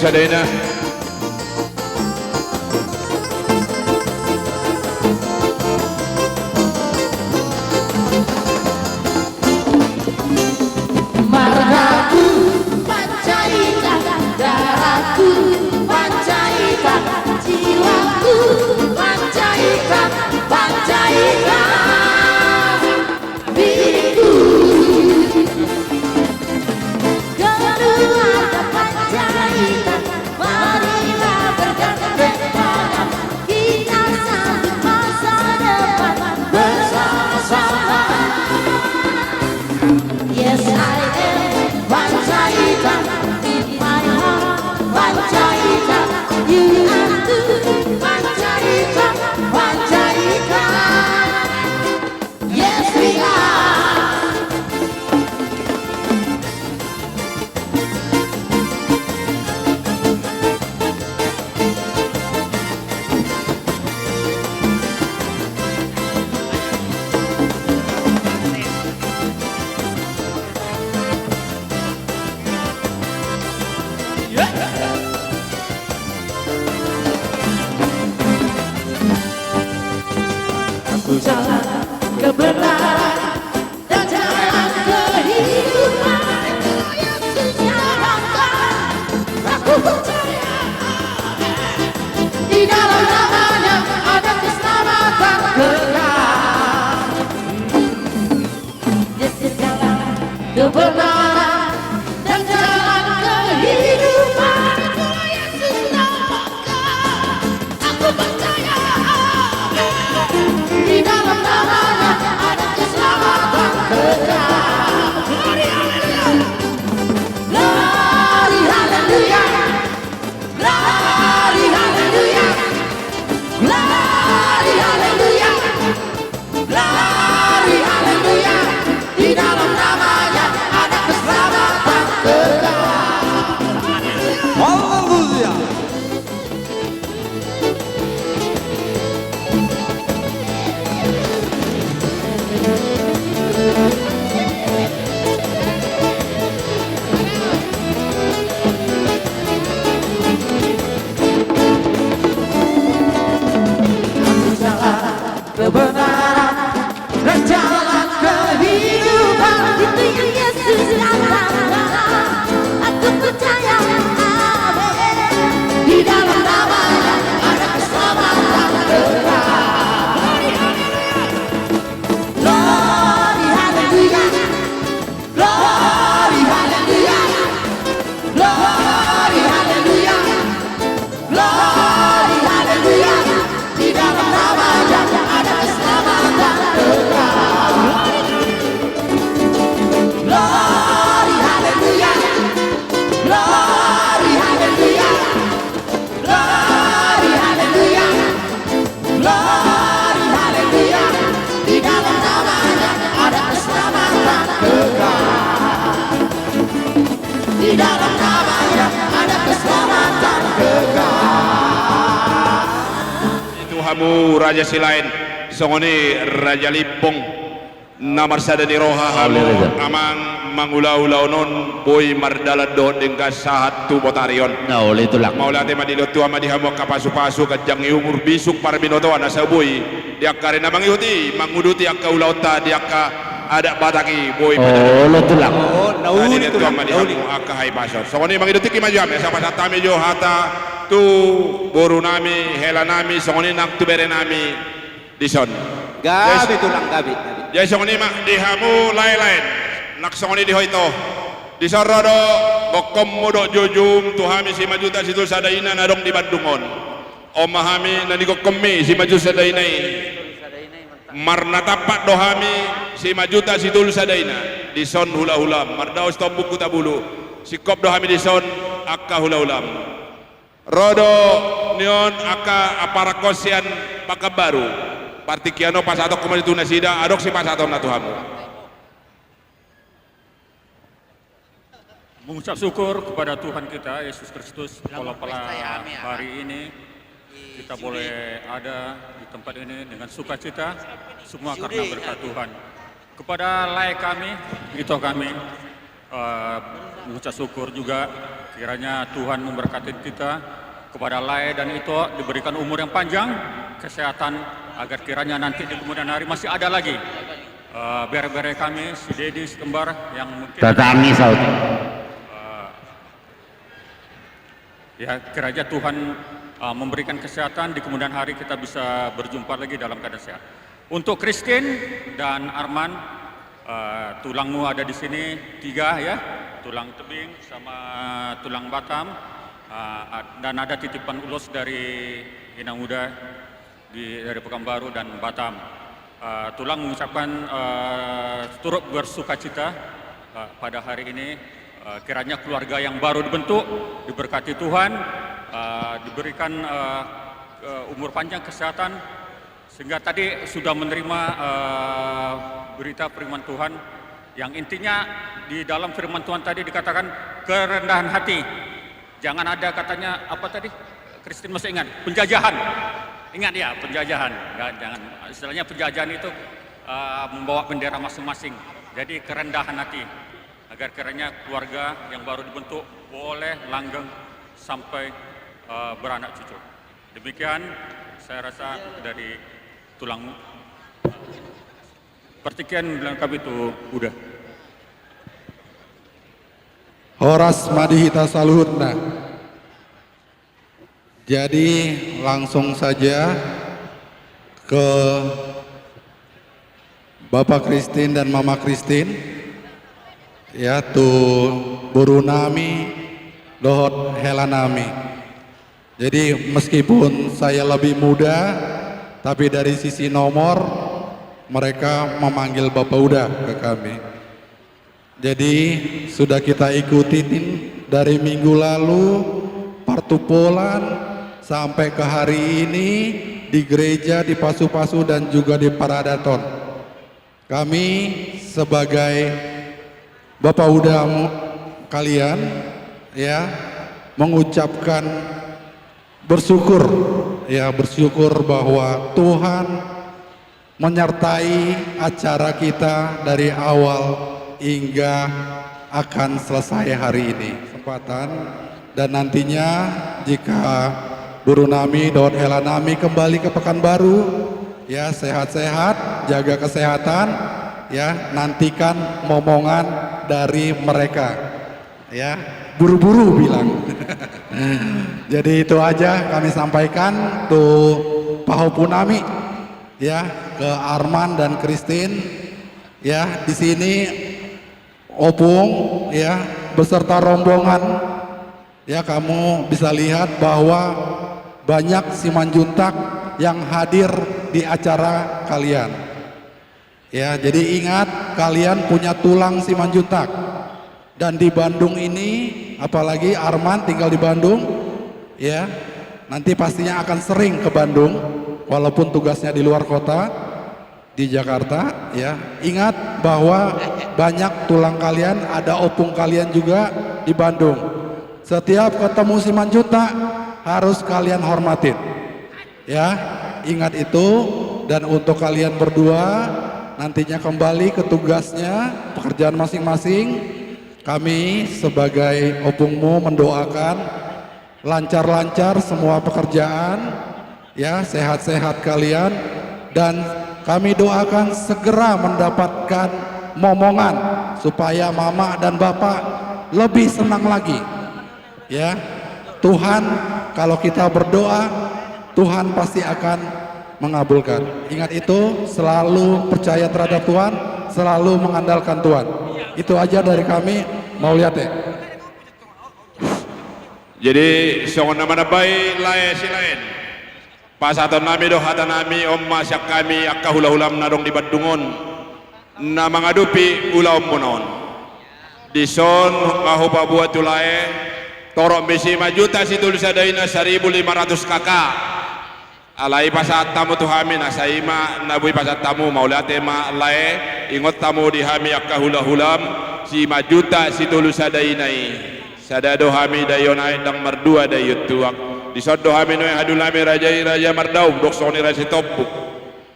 Sadaina. Margaku Panjaitan, darahku Panjaitan, jiwaku Panjaitan, Panjaitan. Keluarga Panjaitan, marilah bergandeng tangan, kita sambut masa depan bersama-sama. Yes, I am Panjaitan, in my heart, Panjaitan, you are too, Panjaitan, Panjaitan. Yes, we are. Aku jalan kebenaran dan jalan kehidupan. Yesus jalankan. Aku percaya. Di dalam nama-Nya ada keselamatan kekal. Yesus jalan kebenaran dan jalan kehidupan. Yesus nama. Aku percaya, amin. Di dalam nama-Nya ada keselamatan kekal. Glory, haleluya. Glory, haleluya. Glory, haleluya. Glory, haleluya. Glory, haleluya. Di dalam nama-Nya ada keselamatan kekal. Haleluya. Kebenaran dan jalan kehidupan. Itu yang Yesus katakan. Aku percaya, amin. Di dalam nama-Nya ada keselamatan kekal. Glory, haleluya. Glory, haleluya. Glory, haleluya. Glory, haleluya. Di dalam nama-Nya ada keselamatan kekal. Glory, haleluya. Glory, haleluya. Glory, haleluya. Glory, haleluya. Di dalam nama-Nya ada keselamatan kekal. Di dalam nama-Nya ada keselamatan kekal. Di tu hamu Raja Silaen, songon i Raja Limbong, na marsada ni roha hamu, Raja. Amang, mangula ulaon on boi mardalan dohot denggan sahat tu botari on. Na uli, Tulang. Mauliate ma dilehon Tuhan ma di hamu angka pasupasu, ganjang ni umur, bisuk parbinotoan, asa boi di angka ari na mangihut i manguduti angka ulaonta di angka adat Batak i boi. Olo, Tulang. Oh, na uli, Tulang, na uli. Angka hahipason. Songon i mangido tingki ma jo hami, asa pasahat hami jo hata tu boru nami, hela nami, songon i nang tu bere nami dison. Gabe, Tulang, gabe, gabe. Jadi songon i ma di hamu lae-lae, nang songon i di ho ito. Dison ro do gokhonmu dohot joujoum tu hami Simanjuntak Situtu Sada Ina na adong di Bandung on. On ma hami na nigokhonmi Simanjuntak Sada Ina i. Marnatampak do hami Simanjuntak Situtu Sada Ina dison hulahulam, mardaos tombuk huta bulu. Singkop do hami dison angka hulahulam. Ro do nion angka aparanghon sian Pakanbaru. Partingkian on pasahatonku ma tu nasida, adong sipasahatonna tu hamu. Mengucap syukur kepada Tuhan kita, Yesus Kristus, kalau pada hari ini kita boleh ada di tempat ini dengan sukacita, semua karena berkat Tuhan. Kepada lae kami, ito kami, eh, mengucap syukur juga, Kiranya Tuhan memberkati kita, kepada Lae dan Ito diberikan umur yang panjang, kesehatan, agar kiranya nanti di kemudian hari masih ada lagi, eh, bere-bere kami, si Dedi, si Kembar, yang mungkin, tetanggi saut. Eh, ya, kiranya Tuhan, eh, memberikan kesehatan, di kemudian hari kita bisa berjumpa lagi dalam keadaan sehat. Untuk Christine dan Arman, eh, tulangmu ada di sini tiga, ya, tulang tebing sama tulang Batam, eh, ad-, dan ada titipan ulos dari Inang Uda di, dari Pekanbaru dan Batam. Eh, tulang mengucapkan, eh, turut bersukacita, eh, pada hari ini. Eh, kiranya keluarga yang baru dibentuk diberkati Tuhan, eh, diberikan, eh, eh, umur panjang, kesehatan, sehingga tadi sudah menerima, eh, berita firman Tuhan, yang intinya di dalam firman Tuhan tadi dikatakan kerendahan hati. Jangan ada katanya, apa tadi? Christine masih ingat, penjajahan. Ingat ya, penjajahan. Ya, jangan, istilahnya penjajahan itu, eh, membawa bendera masing-masing. Jadi kerendahan hati, agar kiranya keluarga yang baru dibentuk boleh langgeng sampai, eh, beranak cucu. Demikian saya rasa dari tulangmu. Partingkian bilang kami tu Uda. Horas ma di hita saluhutna. Jadi langsung saja ke Bapak Christine dan Mama Christine, ya, tu boru nami dohot hela nami. Jadi meskipun saya lebih muda, tapi dari sisi nomor mereka memanggil Bapak Uda ke kami. Jadi sudah kita ikutin dari minggu lalu, partupolan, sampai ke hari ini di gereja, di pasu-pasu, dan juga di paradaton. Kami sebagai Bapak Uda mu-, kalian, ya, mengucapkan bersyukur, ya, bersyukur bahwa Tuhan menyertai acara kita dari awal hingga akan selesai hari ini. Kesempatan, dan nantinya jika boru nami dohot hela nami kembali ke Pekanbaru, ya, sehat-sehat, jaga kesehatan, ya, nantikan momongan dari mereka. Ya, buru-buru bilang. Jadi itu aja kami sampaikan tu pahompu nami, ya, ke Arman dan Christine, ya, di sini Opung, ya, beserta rombongan, ya, kamu bisa lihat bahwa banyak Simanjuntak yang hadir di acara kalian. Ya, jadi ingat, kalian punya tulang Simanjuntak. Dan di Bandung ini, apalagi Arman tinggal di Bandung, ya, nanti pastinya akan sering ke Bandung, walaupun tugasnya di luar kota, di Jakarta, ya. Ingat bahwa banyak tulang kalian, ada opung kalian juga di Bandung. Setiap ketemu Simanjuntak, harus kalian hormatin. Ya, ingat itu. Dan untuk kalian berdua, nantinya kembali ke tugasnya, pekerjaan masing-masing. Kami sebagai opungmu mendoakan lancar-lancar semua pekerjaan, ya, sehat-sehat kalian, dan kami doakan segera mendapatkan momongan supaya mama dan bapak lebih senang lagi. Ya, Tuhan, kalau kita berdoa, Tuhan pasti akan mengabulkan. Ingat itu, selalu percaya terhadap Tuhan, selalu mengandalkan Tuhan. Itu aja dari kami, mauliate. Jadi songon na manambai lae silaen, pasahaton nami do hata nami, on ma sian hami angka hula-hulam na adong di Bandung on, na mangadopi ulaonmuna on. Dison ma hupaboa tu lae, torop ni Simanjuntak Sitolu Sadaina saribu lima ratus K K. Alai pasahat hamu tu hami, nasa i ma na boi pasahat hamu, mauliate ma lae. Ingot hamu di hami angka hula-hulam, Simanjuntak Sitolu Sadaina i. Sada do hami daion aek, ndang mardua daion tuak. Dison do hami nuaeng haduan nami raja i, Raja Mardaum, dohot songon i Raja Sitompuk.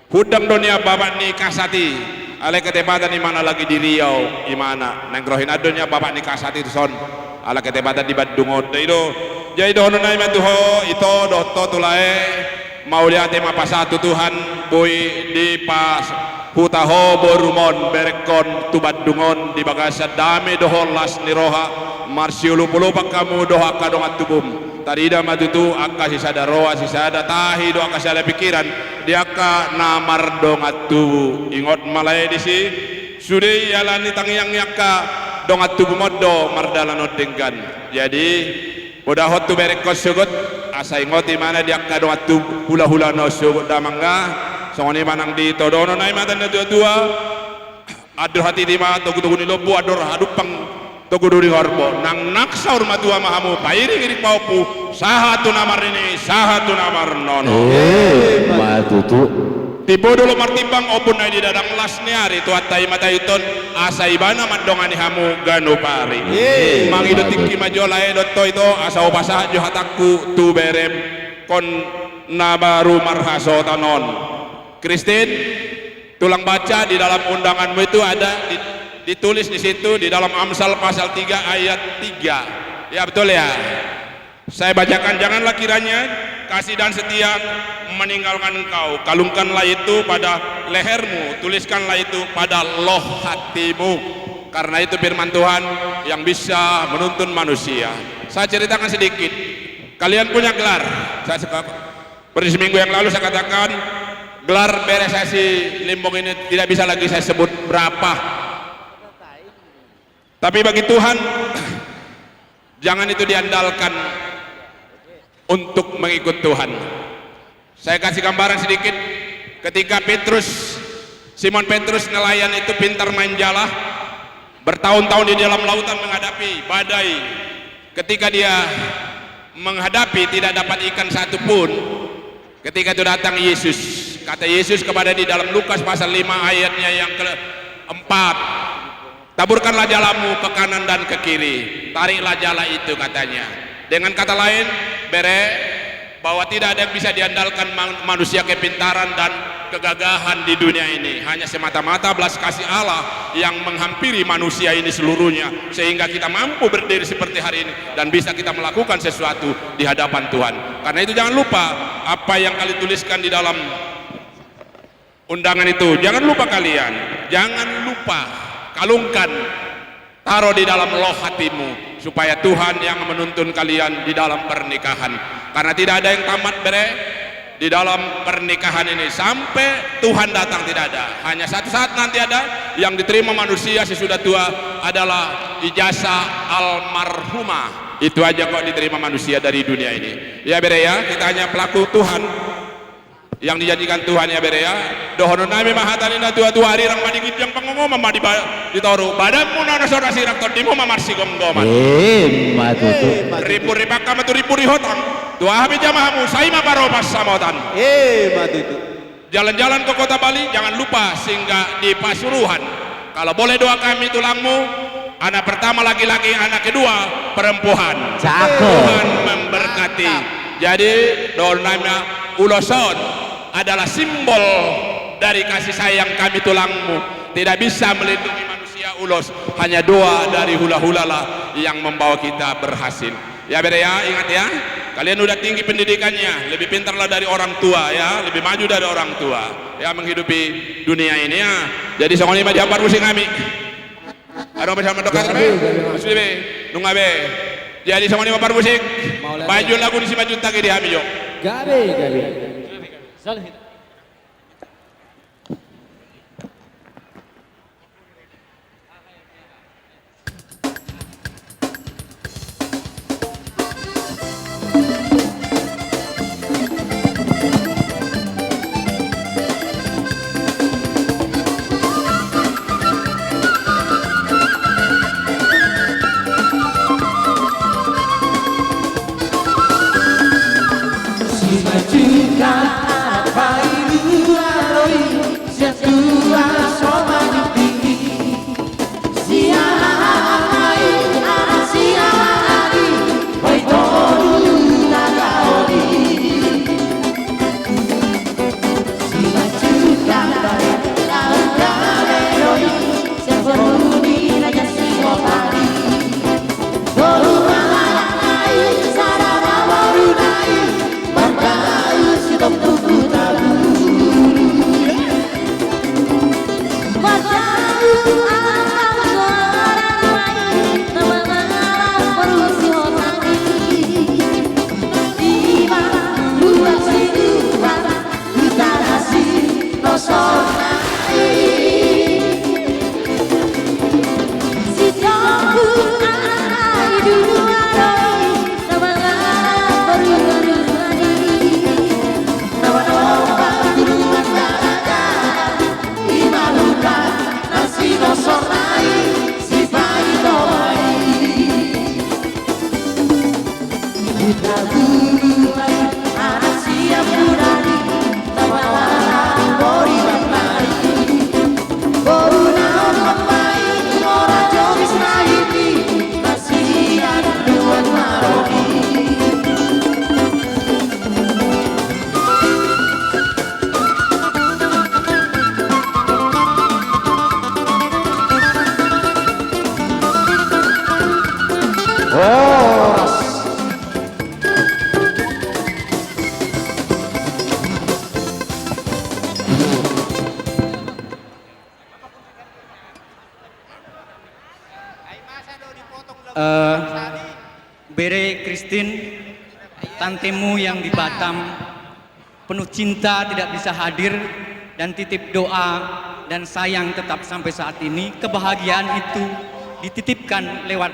Hundang do nian bapak ni kasat i, alai ketepatan imana lagi di Riau imana. Naeng ro hian do nian bapak ni kasat i dison. Ala ketepatan di Bandung on do i do. Jadi dohononnami ma tu ho, ito dohot ho tu lae, mauliate ma pasahat tu Tuhan, boi dipasahat ho borumon berengkon tu Bandung on di bagasan dame dohot las ni roha, marsiolopolopan hamu dohot angka dongan tubum. Tarida ma tutu angka sisada roha sisada tahi dohot angka sisada pingkiran di angka na mardongan tubu. Ingot ma lae disi, sude ialani tangiang ni angka dongan tubum on do mardalan on denggan. Jadi, podahon tu berengkon sogot, asa ingot ibana di angka dongan tubu, hulahulana on sogot damang, songon i ma nang di ito. Dohononnami ma tu na tuatua, andor hatiti ma togutogu ni lombu, andor hadumpang togutogu ni horbo, nang nang saur matua ma hamu, pairingiring pahompu, sahat tu na marnini, sahat tu na marnono. Emma tutu. Timbo dolok martimbang, ombun na i di dadang, las ni ari Tuhanta i ma tahiton, asa ibana mandongani hamu ganup ari. Emma tutu. Mangido tingki ma jo lae dohot ho ito, asa hupasahat jo hatangku tu berengkon na baru marhasohotan on. Christine, tulang baca, di dalam undanganmu itu ada di-, ditulis di situ, di dalam Amsal pasal tiga ayat tiga. Ya, betul ya? Saya bacakan, janganlah kiranya kasih dan setia meninggalkan engkau. Kalungkanlah itu pada lehermu, tuliskanlah itu pada loh hatimu. Karena itu firman Tuhan yang bisa menuntun manusia. Saya ceritakan sedikit. Kalian punya gelar. Saya seka-, Seperti seminggu yang lalu saya katakan, gelar bere saya si Limbong ini tidak bisa lagi saya sebut berapa. Tapi bagi Tuhan, jangan itu diandalkan untuk mengikut Tuhan. Saya kasih gambaran sedikit, ketika Petrus, Simon Petrus nelayan itu pintar main jala, bertahun-tahun di dalam lautan menghadapi badai. Ketika dia menghadapi tidak dapat ikan satu pun, ketika itu datang Yesus. Kata Yesus kepada dia dalam Lukas pasal lima ayatnya yang keempat, "Taburkanlah jalamu ke kanan dan ke kiri." Tariklah jala itu, katanya. Dengan kata lain, bere, bahwa tidak ada yang bisa diandalkan man-, manusia kepintaran dan kegagahan di dunia ini. Hanya semata-mata belas kasih Allah yang menghampiri manusia ini seluruhnya, sehingga kita mampu berdiri seperti hari ini dan bisa kita melakukan sesuatu di hadapan Tuhan. Karena itu, jangan lupa apa yang kalian tuliskan di dalam undangan itu, jangan lupa kalian, jangan lupa, kalungkan, taruh di dalam loh hatimu, supaya Tuhan yang menuntun kalian di dalam pernikahan. Karena tidak ada yang tamat, bere, di dalam pernikahan ini, sampai Tuhan datang tidak ada. Hanya satu saat nanti ada yang diterima manusia sesudah tua adalah ijazah almarhumah. Itu aja kok diterima manusia dari dunia ini. Ya, bere, ya, kita hanya pelaku Tuhan. Yang dijanjikan Tuhan, ya, bere, ya. Dohononnami ma hata ni na tuatua, arirang ma di ginjang, pangongoman ma di ba-, di toru. Badanmu na so ra sirang, tondimu ma marsigomgoman. Emma tutu. Rimbun ripangka ma tu rimbun rihotang. Tu aha pe jamahamu, sai ma paropas samotan. Emma tutu. Jalan-jalan ke Kota Bali, jangan lupa singgah di Pasuruan. Kalau boleh doa kami tulangmu, anak pertama laki-laki, anak kedua perempuan. Cakep. Tuhan memberkati. Mantap. Jadi, dohononnami ma, ulos on adalah simbol dari kasih sayang kami tulangmu. Tidak bisa melindungi manusia ulos, hanya doa dari hulahulalah yang membawa kita berhasil. Ya, bere, ya, ingat, ya. Kalian udah tinggi pendidikannya, lebih pintarlah dari orang tua, ya, lebih maju dari orang tua, ya, menghidupi dunia ini, ya. Jadi, songon i ma di hampar musik nami. Adong pe sama dokter, gabe, be? Gabe, gabe. Sudah, be. Nunga, be. Jadi, songon i ma hampar musik. Mauliate. Baen jo lagu ni si Manjuntak i di hami jo. Gabe, gabe. Christine, tantemu yang di Batam, penuh cinta tidak bisa hadir dan titip doa dan sayang tetap sampai saat ini. Kebahagiaan itu dititipkan lewat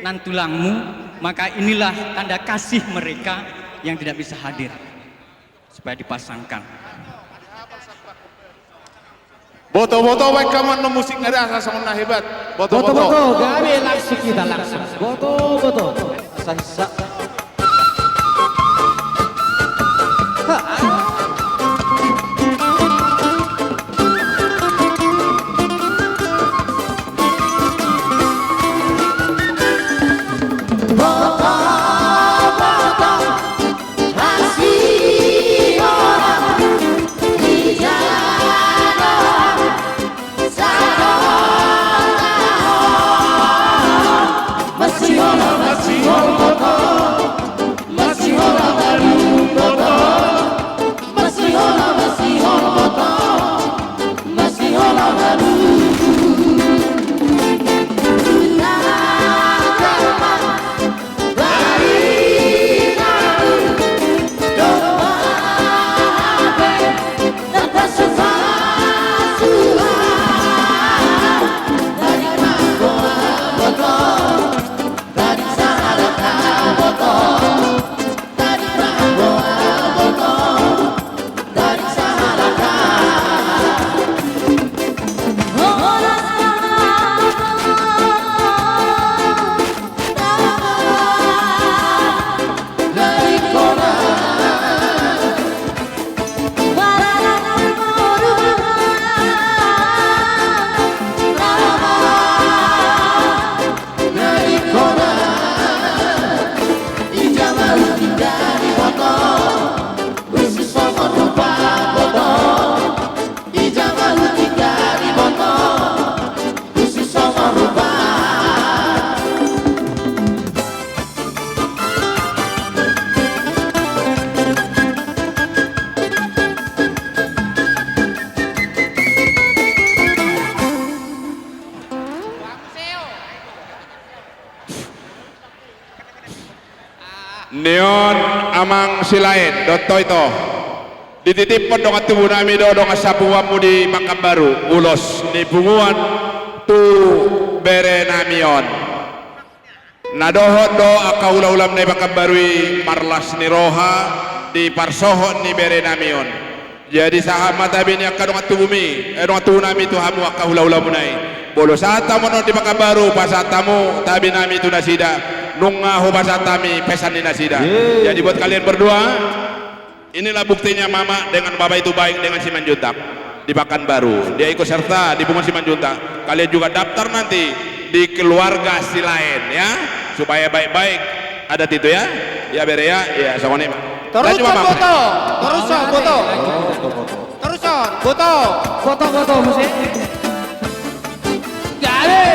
nantulangmu, maka inilah tanda kasih mereka yang tidak bisa hadir. Supaya dipasangkan. Boto-boto, baen hamu annon musik na dasa songon na hebat. Boto-boto. Boto-boto, gabe langsung kita langsung. Boto-boto. Sansa. Ha. Nion amang Silaen, dohot ito. Dititiphon dongan tubu nami do dongan sapunguanmu di Pakanbaru, ulos ni punguan tu bere nami on. Na dohot do angka hulahulam na di Pakanbaru i marlas ni roha di parsohot ni bere nami on. Jadi sahat ma tabi ni angka dongan tubumi, eh, dongan tubu nami tu hamu angka hulahulamuna i. Molo sahat hamu annon di Pakanbaru, pasahat hamu tabi nami tu nasida, nunga hupasahat hami pesan ni nasida. Yeay. Jadi buat kalian berdua, inilah buktinya mama dengan bapa itu baik dengan Simanjuntak di Pakanbaru. Dia ikut serta di punguan Simanjuntak. Kalian juga daftar nanti di keluarga Silaen, ya, supaya baik-baik adat itu, ya. Ya, bere, ya. Ya, songon i ma. Terus, lanjut, Mama. Boto. Terus, Boto. Terus, Boto. Boto, Boto, musik. Gale.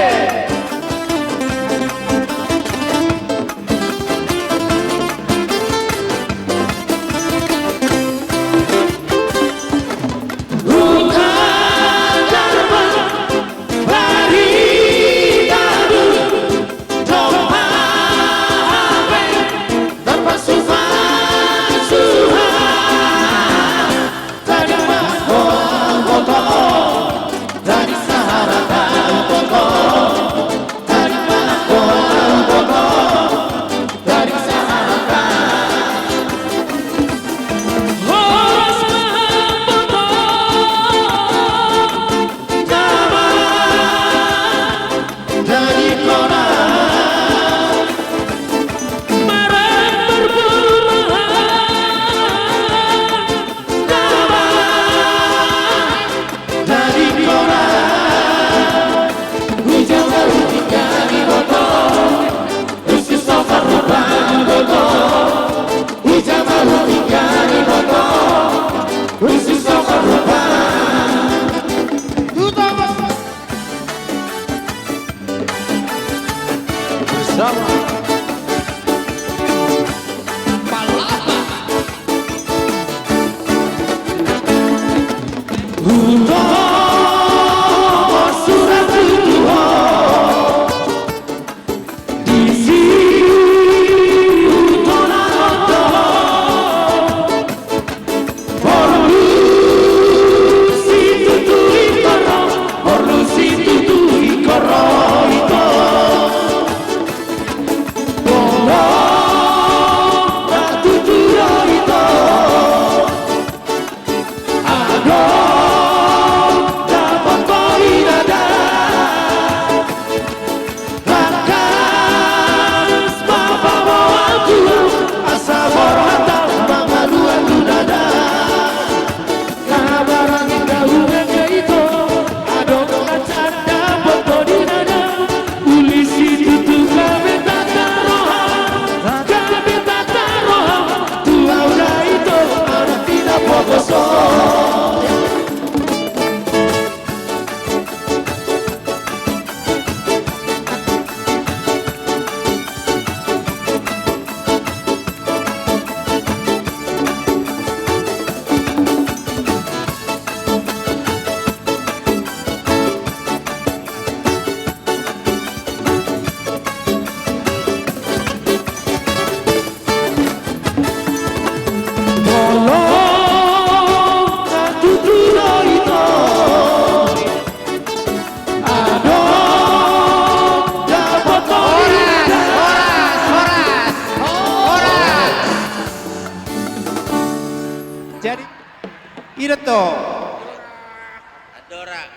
Bersama Palapa. Hudohon surat tu ho, disi Ida to. Andorang.